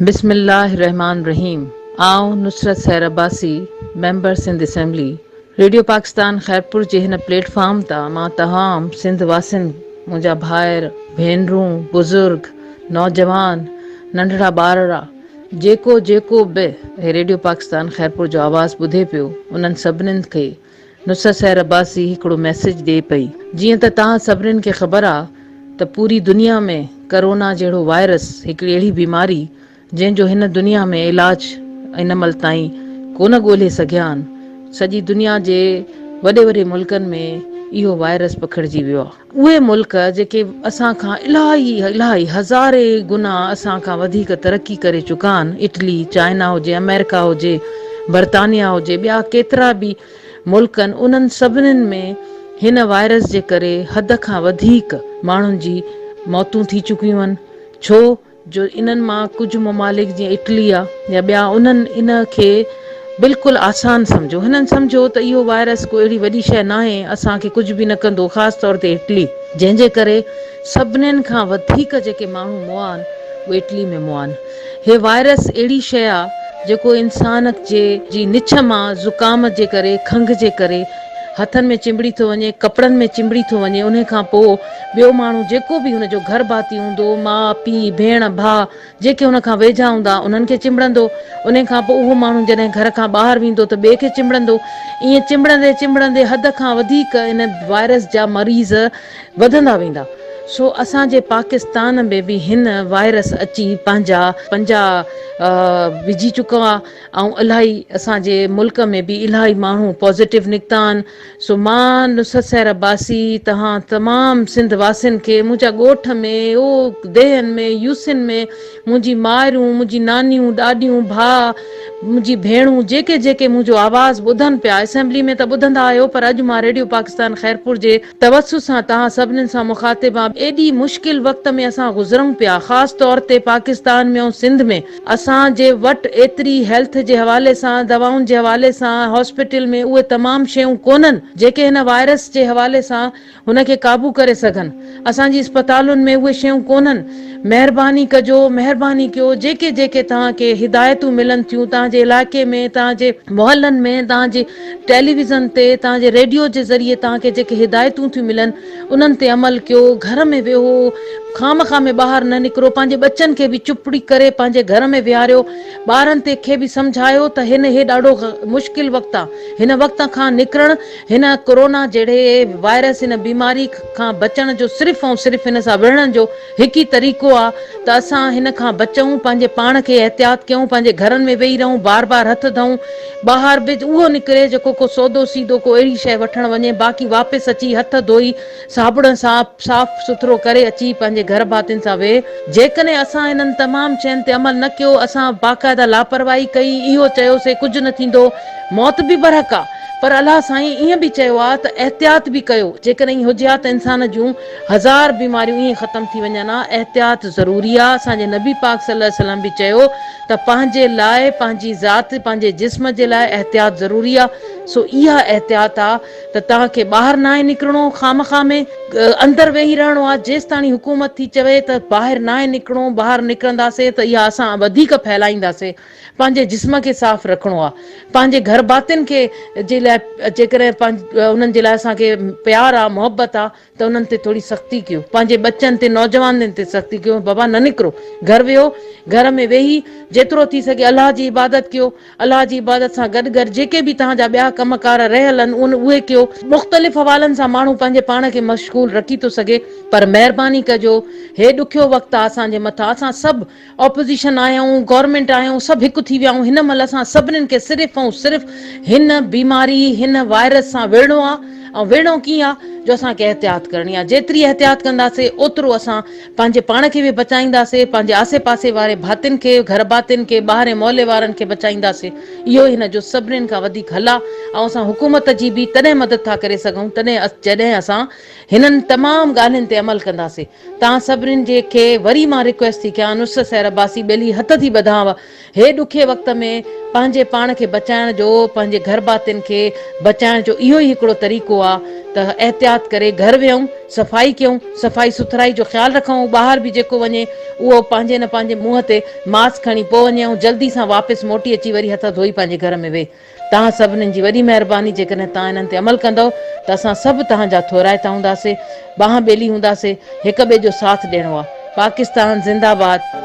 بسم الله الرحمٰن الرحيم آئون Nusrat Sehar Abbasi member Sindh assembly radio Pakistan Khairpur جي هن پليٽ فارم تان مان تمام سنڌ واسين منهنجا ڀائر ڀينرون بزرگ نوجوان ننڍڙا ٻارڙا جيڪو جيڪو به هي ريڊيو پاڪستان خيرپور جو آواز ٻڌي پيو انهن سڀنين کي نصرت سحر عباسي هڪڙو ميسيج ڏئي پئي. جيئن ته توهان سڀنين کي خبر آ ته پوري دنيا ۾ ڪرونا جهڙو وائرس هڪڙي اهڙي بيماري جنهن جو هن دنيا ۾ علاج هن مهل تائين ڪونه ڳولهي سگهيا آهن سڄي دنيا جي وڏي وڏي ملڪن ۾ اهو وائرس پکڙجي ويو آ. اهي ملڪ جيڪي اسان کان الاهي الاهي هزارين گنا اسان کان وڌيڪ ترقي ڪري چڪا آهن، اٽلي، چائنا هجي، آمريڪا هجي، برطانيا هجي، ٻيا ڪيترا به ملڪ آهن، انهن سڀنين ۾ هن وائرس جي ڪري حد کان وڌيڪ ماڻهن جي موتون ٿي چڪيون آهن، ڇو جو انهن مان ڪجهه ممالڪ جيئن اٽلي آ يا ٻيا انهن ان کي بلڪل آسان سمجهيو. هنن سمجهيو ته اهو وائرس ڪو اهڙي وڏي شيء ناهي اسان کي ڪجهه به نه ڪندو خاص طور تي اٽلي جنهن جي ڪري سڀنين کان وڌيڪ جيڪي ماڻهو مئا آهن اهي اٽلي ۾ مئا آهن. هي وائرس اهڙي شيء آ جيڪو انسان جي جي نڇ مان زڪام جي ڪري کنگهه جي ڪري هٿن ۾ چنبڙي ٿو وڃي ڪپڙن ۾ چنبڙي ٿو وڃي انهي کان پوء ٻيو ماڻهو جيڪو به هن جو گهر ڀاتي هوندو، ماء، پيء، ڀيڻ، ڀاء، جيڪي هن کان ويجها هوندا، انهن کي چنبڙندو. انهي کان پوء اهو ماڻهو جڏهن گهر کان ٻاهر ويندو ته ٻئي کي چنبڙندو. ائين چنبڙندي چنبڙندي حد کان وڌيڪ ان وائرس جا مريض وڌندا ويندا. سو اسان جي پاڪستان ۾ به هن وائرس اچي پنهنجا پنجا وجهي چڪو آ ۽ الاهي اسان جي ملڪ ۾ به الاهي ماڻهو پازيٽو نڪتا آهن. سو مان نصرت سحر عباسي توهان تمام سنڌ واسين کي منهنجا ڳوٺ ۾ او ديهن ۾ يوسين ۾ منهنجي مائرون منهنجي نانيون ڏاڏيون ڀاء منهنجي ڀيڻون جيڪي جيڪي منهنجو آواز ٻڌن پيا اسيمبلي ۾ ته ٻڌندا آهيو پر اڄ مان ريڊيو پاڪستان خيرپور جي توسط سان توهان سڀنين سان مخاطب آهيان ايڏي مشڪل وقت ۾ اسان گذرون پيا خاص طور تي پاڪستان ۾ ۽ سنڌ ۾ اسان جي وٽ ايتري هيلٿ جي حوالي سان دوائن جي حوالي سان هاسپيٽل ۾ اهي تمام شيون ڪونهن جيڪي هن وائرس جي حوالي سان هن کي قابو ڪري سگهن اسان جي اسپتالن ۾ اهي شيون ڪونهن مهرباني ڪجو مهرباني ڪيو جيڪي جيڪي توهان کي هدايتون ملن ٿيون توهان جي علائقي ۾ توهان جي محلن ۾ توهان جي ٽيليويزن تي توهان جي ريڊيو جي ذريعي توهان کي جيڪي هدايتون ٿيون ملن انهن تي عمل ڪيو، گهر ۾ ويهو، خامخواه ۾ ٻاهر نه نڪرو، پنهنجي ٻچن کي به چپڙي ڪري پنهنجي گهر ۾ ويهاريو، ٻارن تي کي به سمجهايو ته هن هي ڏاڍو مشڪل وقت آ، هن وقت کان نڪرڻ هن ڪورونا جهڙي وائرس هن بيماري کان بچڻ جو صرف ۽ صرف هن سان وڙهڻ جو هڪ ئي طريقو آ ته اسان هن کان بچون، پنهنجي پاڻ کي احتياط ڪيون، پنهنجي گهرن ۾ ويهي رهون، بار بار هٿ ڌئون، ٻاهر به اهو نڪري جيڪو ڪو سودو سيدو ڪو اهڙي شيء وٺڻ وڃي، باقي واپس اچي هٿ ڌوئي صابڻ سان صاف سٿرو ڪري اچي پنهنجي گهر ڀاتين سان ويهه. جيڪڏهن اسان انهن تمام شين تي عمل نه ڪيو، اسان باقاعده لاپرواهي ڪئي، اهو چيوسي ڪجهه نه ٿيندو، موت به برحق آ، پر الله سائين ائين به چيو آ ته احتياط به ڪيو، جيڪڏهن ائين هجي ها ته انسان جون هزار بيماريون ائين ختم ٿي وڃن ها، احتياط ضروري آ، اسان جي نبي پاڪ صلي الله عليه وسلم به چيو ته پنهنجي لاء پنهنجي ذات پنهنجي جسم جي لاء احتياط ضروري آ، سو اها احتياط آ ته توهان کي ٻاهر ناهي نڪرڻو خامخواه ۾ اندر ويهي رهڻو آ، جيستاڻي حڪومت ٿي چوي ته ٻاهر ناهي نڪرڻو، ٻاهر نڪرنداسين ته اها اسان وڌيڪ ڦهلائينداسين. پنهنجي جسم کي صاف رکڻو آ پنهنجي گهر ڀاتين کي جي لاء جيڪڏهن انهن جي لاء اسان کي پيار آ محبت آ ته انهن تي ٿوري سختي ڪيو پنهنجي ٻچن تي نوجوانن تي سختي ڪيو بابا نه نڪرو گهر ويهو گهر ۾ ويهي جيترو ٿي سگهي الله جي عبادت ڪيو الله جي عبادت سان گڏ گڏ جيڪي به توهان جا ٻيا ڪم ڪار رهيل آهن ان اهي ڪيو مختلف حوالن سان ماڻهو پنهنجي پاڻ کي مشغول رکي ٿو سگهي پر مهرباني ڪجو هي ڏکيو وقت آ اسان جي مٿان اسان سڀ اپوزيشن آهيون گورنمينٽ آهيون سڀ هڪ ٿي ويا آهيون هن مهل اسان سڀنين کي صرف ۽ صرف هن بيماري هن وائرس سان وڙهڻو آ ۽ وڙهڻو ڪيئن آ جو اسان کي احتياط ڪرڻي آ جيتري احتياط ڪنداسي اوترو اسان پنهنجي پاڻ کي به بچائينداسي پنهنجي آسي پاسي واري ڀاتين کي گهر ڀاتين کي ٻاهرين محلي وارن کي بچائينداسي اهو ئي هن جو سڀنين کان وڌيڪ حل آ ۽ اسان حڪومت جي به تڏهن مدد ٿا ڪري سگهون تڏهن جڏهن اسان هنن تمام ڳالهين تي عمل ڪنداسي. توهان سڀنين جي کي وري مان ريڪويسٽ ٿي ڪيان نصرت سحر عباسي ٻيلي هٿ ٿي ٻڌانو هي ڏکي وقت ۾ پنهنجي پاڻ کي بچائڻ جو پنهنجي گهر ڀاتين کي بچائڻ جو اهو ئي هڪڙو طريقو آ. طريقو آ ته احتياط ڪري گهر ويهون، صفائي ڪيون، صفائي سٿرائي جو خيال رکون ۽ ٻاهر به جيڪو وڃي اهو پنهنجي نه پنهنجي منهن تي ماسڪ کڻي پوء وڃي ۽ جلدي سان واپس موٽي اچي وري هٿ ڌوئي پنهنجي گهر ۾ ويهي. توهان سڀنين جي وڏي مهرباني جيڪڏهن توهان انهن تي عمل ڪندؤ ته اسان سڀ توهان جا ٿورائتا هونداسي، ٻانهن ٻيلي هونداسي، هڪ ٻئي جو ساٿ ڏيڻو آ. پاڪستان زنده باد.